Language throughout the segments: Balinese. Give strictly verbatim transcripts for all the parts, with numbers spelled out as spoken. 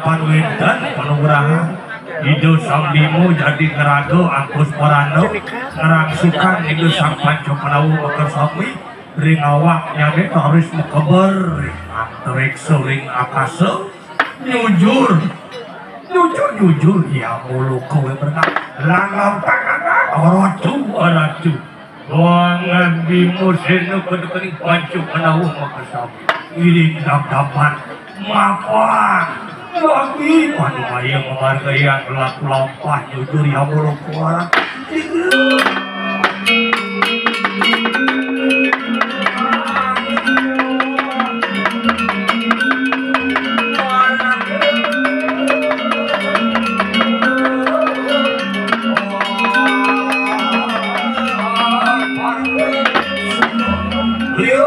Pan wénten panugrahan Ida Sang Bima jadi ngraga angkus parana, ngrangsukan Ida Sang Panca Pandawa makasami ring awaknyané, taris makeber ring antariksa ring akasa, nyujur, nyujur, nyujur, ya mula kowe berkah. Langgam tangan, ratu, ratu. Wangan Bima Séna kedekeni Panca Pandawa makasami. Iring dam-daman mapan. Wangi panumaya mamargayan latu lampah nyujur ya mula kuaran. Iya.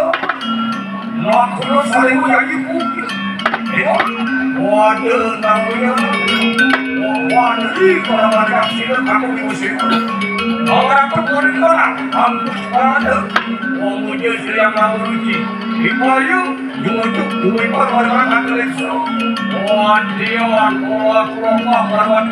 Makula saliwu nyanyi bukit. Iya. Waduh, namanya. Wah, negeri, kalau ada sila, kamu di musim. Orang pun boleh tolak. Kampus pada. Pemuja Sri Yang Maha Ruci. Di Bayu, di Mucuk, di Wipar, orang-orang kata leksa. Wah, dia, wah, wah, wah, wah, wah, wah.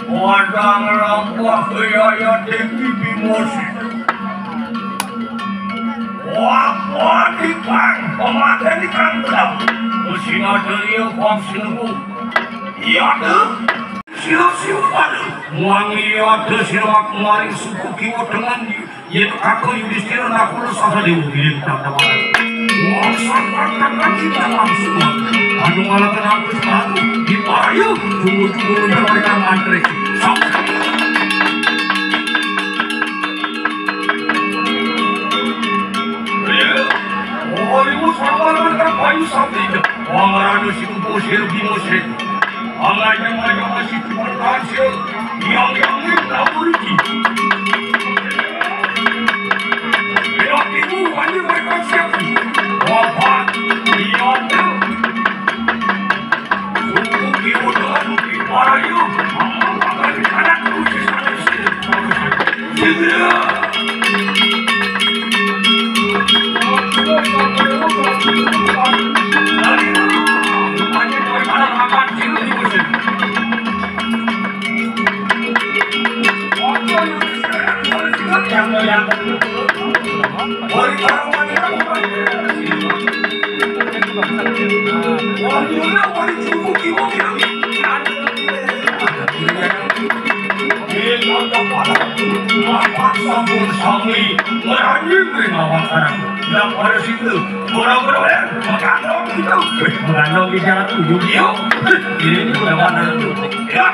Wadang lampah kaya tinggi bimosi. Wah, wah, ikang, pamaten ikang gelap. Mesin ada iya, pam sinubu. Iya, tuh. Sila siwa pada. Muang iya, tuh, sila kemarin suku kiwa dengan Yén Kakang Yudistira Nakula Sahadewa ngiring dam-damanan. Wong sangkan kakang kita langsung. Anu ngalaken angkus madu, dipayu, tunggu-tunggu ngendang mereka mantri. Sampai. Oh, ibu sabar, mereka payu sampai. Wong ranu si kumpul, si rugi musim. Angajang-ajang masih berhasil. Yang-yang ini tahu rezeki. Belok ibu, wani mereka siap. Wafat. Iya, tuh. Suku Biwudan, Biwarayu. Anak terus di sana, di sini. Segera. Sampun sami ngeranjing ring awak karang. Yang pada situ, gora-gora, ya, mengandung gitu. Wih, mengandung di jalan tuh, yuk, yuk. Ini udah mana tuh? Ya.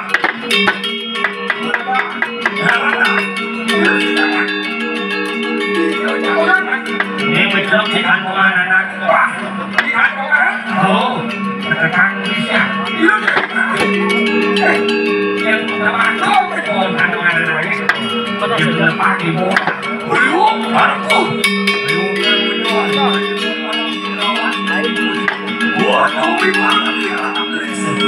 Ini betul di kantongan anak. Wah, di kantongan. Oh, tekan bisa. Yang pertama, oh, kantongan anak. Yang lepas di bawah. Belum, baru. Waduh, gimana ya? Wah,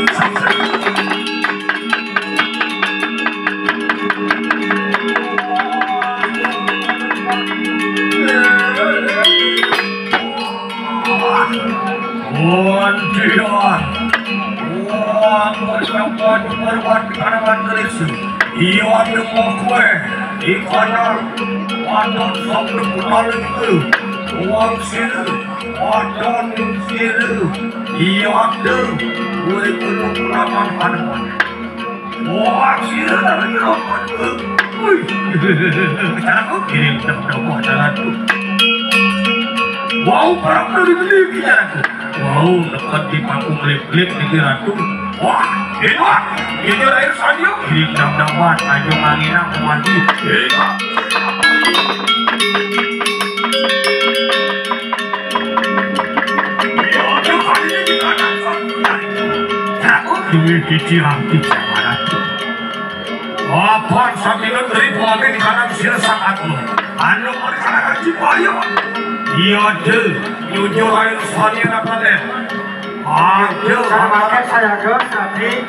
iya, ada kue. Ikannya, ada sampai kemarin itu. Uang sini. Wadon sira, iya, ada. Kowe kudu kulawan Hanuman. Wah, sira dari Hanuman. Wih, caraku kirim tem-tem, wah, caraku. Wau, perang dari beli, caraku. Wau, dekat di panggung lip-lip, niki, Ratu. Wah, Ini jujur air sanyo. Ini dam-daman aja nganginang mandi. Ini ciciran ciciran mana tuh? Apan sambilan dari pemangke di kanan sila sangatmu. Anu mari kanan cipaya. Iya deh. Jujur air sanyo apa deh? Aduh, samakin saya dos tadi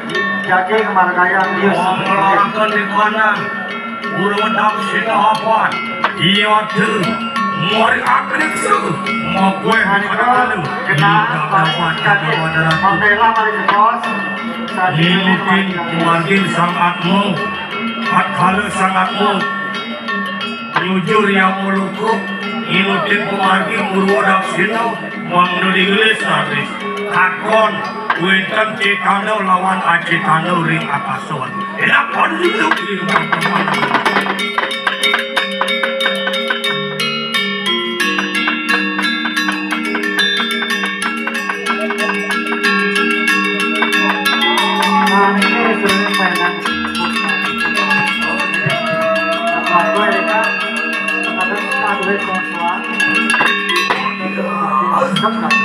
jadi kemargayang. Iya, ngomong di kanan. Urung dam sinapan. Iya tuh. Mori akrik su. Mau gue di mana dulu? Kita dapat jadi membela paling bos. Ini mungkin keluarga sangatmu. Hak halu sangatmu. Jujur ya muluku. Inutin pemargi murwa daksina. Wong nu digelis tadi. Takon, wénten citanda lawan acitanda ring atasan. Lakon itu.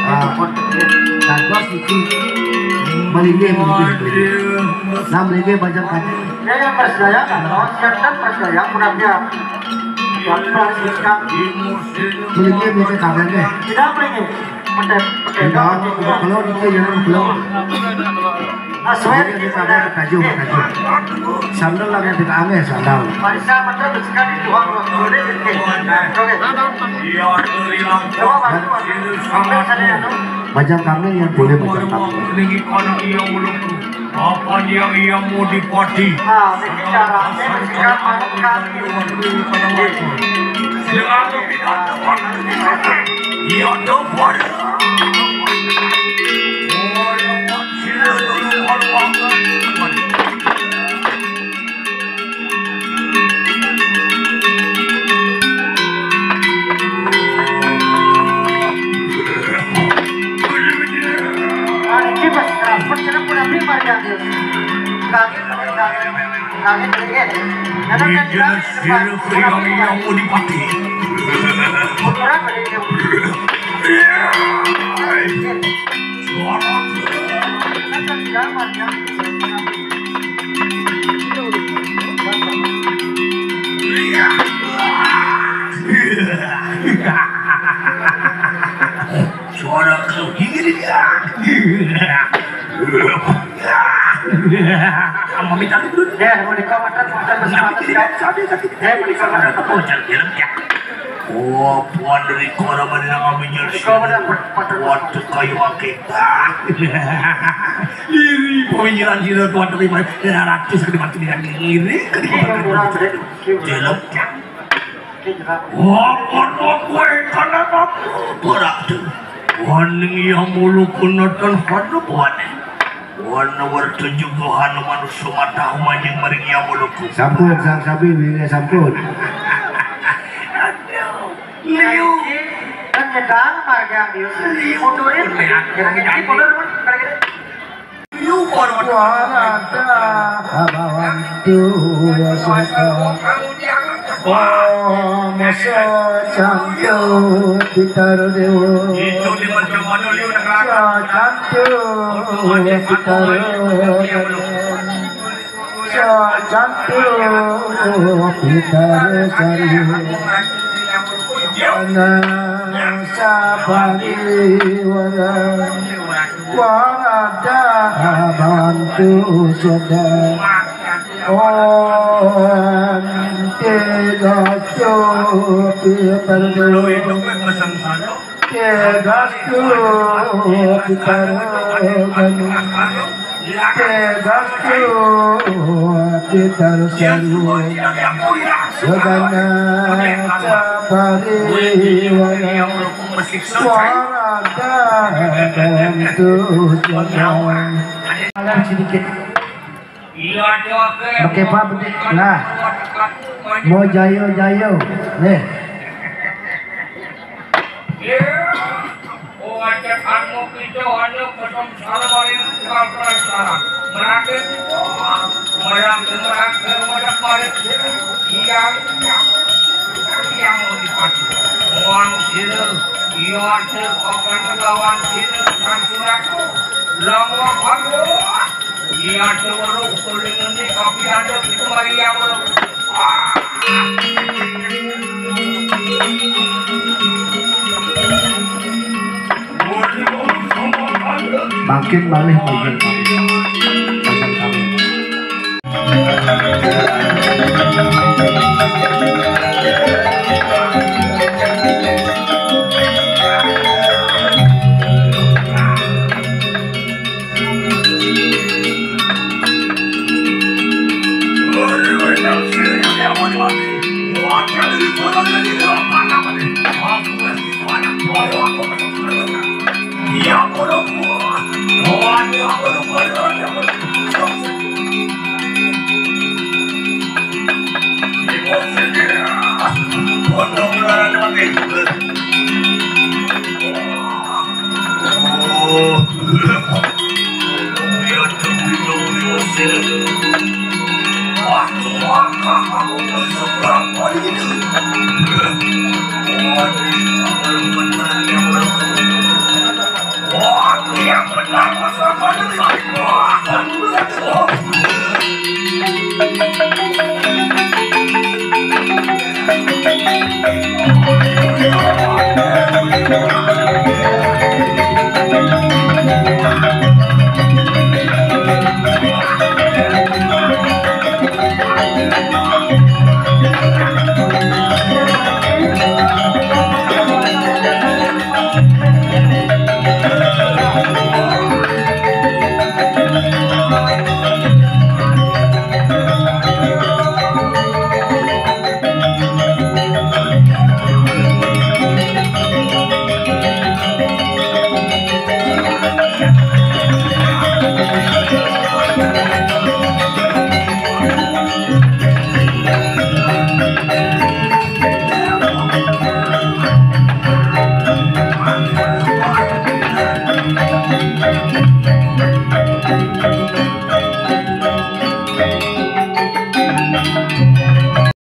Ah, dados iki. Melinggih, melinggih, melinggih. Nah, melinggih bajang kaji. Ya, yang persebaya kan, oh, siapkan persebaya, kurang dia. Yang persebaya. Melinggih, melinggih, kangen deh. Tidak melinggih. Pendek, pendek. Tidak, kalau dikit, jangan kalau. Nah, suwe. Jadi, kita ada ketajuh, ketajuh. Sandal lah yang tidak aneh, sandal. Marisa, betul, betul sekali, Tuhan, Tuhan, boleh, oke. Oke. Iya, Tuhan. Coba, Pak, Tuhan. Ambil sana, ya, Tuhan. Bajang kami yang boleh bajang kami. Niki kono iya ulungku. Apa dia iya mau dipati? Ah, niki carane mencegah manuk kaki. Iya, Tuhan. Suara kau gini dia. Mami tadi dulu. Ya, mau di kamar kan, kamar. Sakit, sakit. Ya, mau di kamar. Oh, jangan bilang ya. Oh, puan dari kono mana nang aminyal sih. Waduh, kayu akeh. Iri pemikiran sira tuan terima. Ya, ratus ke depan tidak ngiri. Iya, kurang deh. Jelek. Iya, jelek. Wah, kono kowe kana apa? Ora tuh. Waning ya mulu kunoton kono buane. Wana werta juga Hanuman sumatahu manjing maring Yamuluku. Sampun, sang sabi, wingi sampun. Aduh, liu. Kan nyedang marga Bius. Liu. Mundurin. Mundur, mundur. Liu, baru. Warada bawantu wasaka. Om Sacantu Pitaro Dewa. Itu di pertemuan dulu, udah kelihatan. Sacantu Pitaro. Sacantu Pitaro Sari. Ana Sabari Wara. Warada bantu sada. Om Tegastu Pitardo. Tegastu Pitardo. Tegastu Pitardo. Yogana Sapariwana. Warada bantu sada. Sedikit. Oke, Pak, betul. Nah, mau jayo-jayo. Nih. Baca karmo kita ada pesan salam yang tukang penasaran. Merangkak, merangkak, merangkak, merangkak, merangkak. Iya, iya, iya, mau dipacu. Uang sila, iya, ada papan lawan sila, sang surat. Lawan aku. Iya, ada warung kuling ini, kopi ada, itu mari yang warung. Bangkit malih bajang kami. Bajang kami.